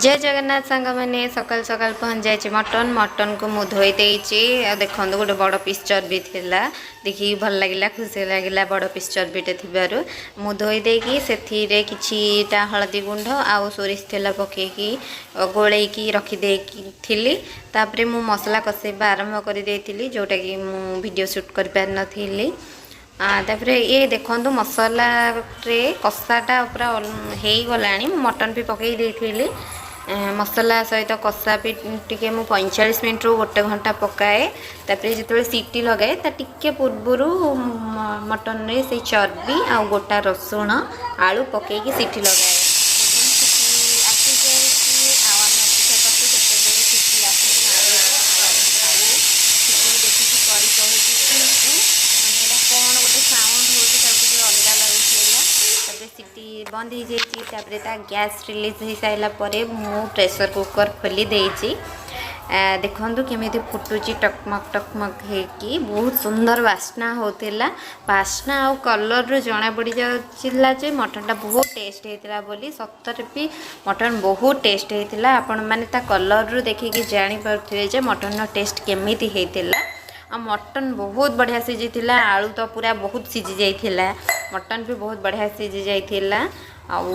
ଜୟ ଜଗନ୍ନାଥ ସାଙ୍ଗମାନେ। ସକାଳୁ ସକାଳୁ ପହଞ୍ଚି ଯାଇଛି ମଟନ୍। ମଟନ୍କୁ ମୁଁ ଧୋଇ ଦେଇଛି ଆଉ ଦେଖନ୍ତୁ, ଗୋଟେ ବଡ଼ ପିସ୍ ଚର୍ବି ଥିଲା। ଦେଖିକି ଭଲ ଲାଗିଲା, ଖୁସି ଲାଗିଲା ବଡ଼ ପିସ୍ ଚର୍ବିଟେ ଥିବାରୁ। ମୁଁ ଧୋଇ ଦେଇକି ସେଥିରେ କିଛିଟା ହଳଦୀ ଗୁଣ୍ଡ ଆଉ ସୋରିଷ ତେଲ ପକାଇକି ଗୋଳେଇକି ରଖିଦେଇକି ଥିଲି। ତାପରେ ମୁଁ ମସଲା କଷେଇବା ଆରମ୍ଭ କରିଦେଇଥିଲି, ଯେଉଁଟାକି ମୁଁ ଭିଡ଼ିଓ ସୁଟ୍ କରିପାରିନଥିଲି। ତାପରେ ଇଏ ଦେଖନ୍ତୁ, ମସଲାରେ କଷାଟା ପୁରା ହେଇଗଲାଣି। ମୁଁ ମଟନ୍ ବି ପକାଇ ଦେଇଥିଲି। ମସଲା ସହିତ କଷା ବି ଟିକେ ମୁଁ 45 ମିନିଟ୍ରୁ ଗୋଟେ ଘଣ୍ଟା ପକାଏ। ତାପରେ ଯେତେବେଳେ ସିଟି ଲଗାଏ, ତା ଟିକେ ପୂର୍ବରୁ ମଟନରେ ସେଇ ଚର୍ବି ଆଉ ଗୋଟା ରସୁଣ, ଆଳୁ ପକାଇକି ସିଟି ଲଗାଏ। ସିଟି ଆସିଯାଇଛି ଆଉ ଆମେ ଅପେକ୍ଷା କରୁଛୁ କେତେବେଳେ ସିଟି ଆସିକି ମାରିବ ଆଉ ଆମେ ଖାଇବୁ। ସିଟି ଦେଖିକି କରି କହୁଛି ଉଁ ଉଁ, ମାନେ ଏଇଟା କ'ଣ ଗୋଟେ ସାଉଣ୍ଡ ହେଉଛି, ତାକୁ ଟିକେ ଅଲଗା ଲାଗୁଥିଲା। ତାପରେ ସିଟି ବନ୍ଦ ହେଇଯାଇଛି। ତାପରେ ତା ଗ୍ୟାସ୍ ରିଲିଜ୍ ହେଇସାରିଲା ପରେ ମୁଁ ପ୍ରେସର୍ କୁକର୍ ଖୋଲି ଦେଇଛି। ଦେଖନ୍ତୁ କେମିତି ଫୁଟୁଛି ଟକମକ ଟକମକ ହେଇକି। ବହୁତ ସୁନ୍ଦର ବାସ୍ନା ହେଉଥିଲା। ବାସ୍ନା ଆଉ କଲର୍ରୁ ଜଣା ପଡ଼ିଯାଉଥିଲା ଯେ ମଟନ୍ଟା ବହୁତ ଟେଷ୍ଟ ହେଇଥିଲା ବୋଲି। ସତରେ ବି ମଟନ୍ ବହୁତ ଟେଷ୍ଟ ହେଇଥିଲା। ଆପଣମାନେ ତା କଲର୍ରୁ ଦେଖିକି ଜାଣିପାରୁଥିବେ ଯେ ମଟନ୍ର ଟେଷ୍ଟ କେମିତି ହେଇଥିଲା। ଆଉ ମଟନ୍ ବହୁତ ବଢ଼ିଆ ସିଝିଥିଲା। ଆଳୁ ତ ପୁରା ବହୁତ ସିଝି ଯାଇଥିଲା, ମଟନ୍ ବି ବହୁତ ବଢ଼ିଆ ସିଝି ଯାଇଥିଲା ଆଉ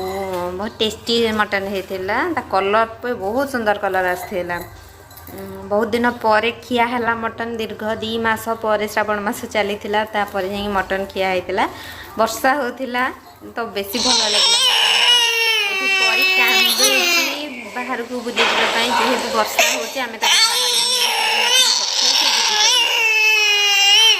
ବହୁତ ଟେଷ୍ଟି ମଟନ୍ ହେଇଥିଲା। ତା କଲର୍ ବି ବହୁତ ସୁନ୍ଦର କଲର୍ ଆସିଥିଲା। ବହୁତ ଦିନ ପରେ ଖିଆ ହେଲା ମଟନ୍। ଦୀର୍ଘ 2 ମାସ ପରେ, ଶ୍ରାବଣ ମାସ ଚାଲିଥିଲା, ତାପରେ ଯାଇକି ମଟନ୍ ଖିଆ ହେଇଥିଲା। ବର୍ଷା ହେଉଥିଲା ତ ବେଶୀ ଭଲ ଲାଗିଲା ମଟନ୍ଟା। ଏଠି ପରି କାନ୍ଦୁଛି ବାହାରକୁ ବୁଲିଯିବା ପାଇଁ। ଯେହେତୁ ବର୍ଷା ହେଉଛି, ଆମେ ତାକୁ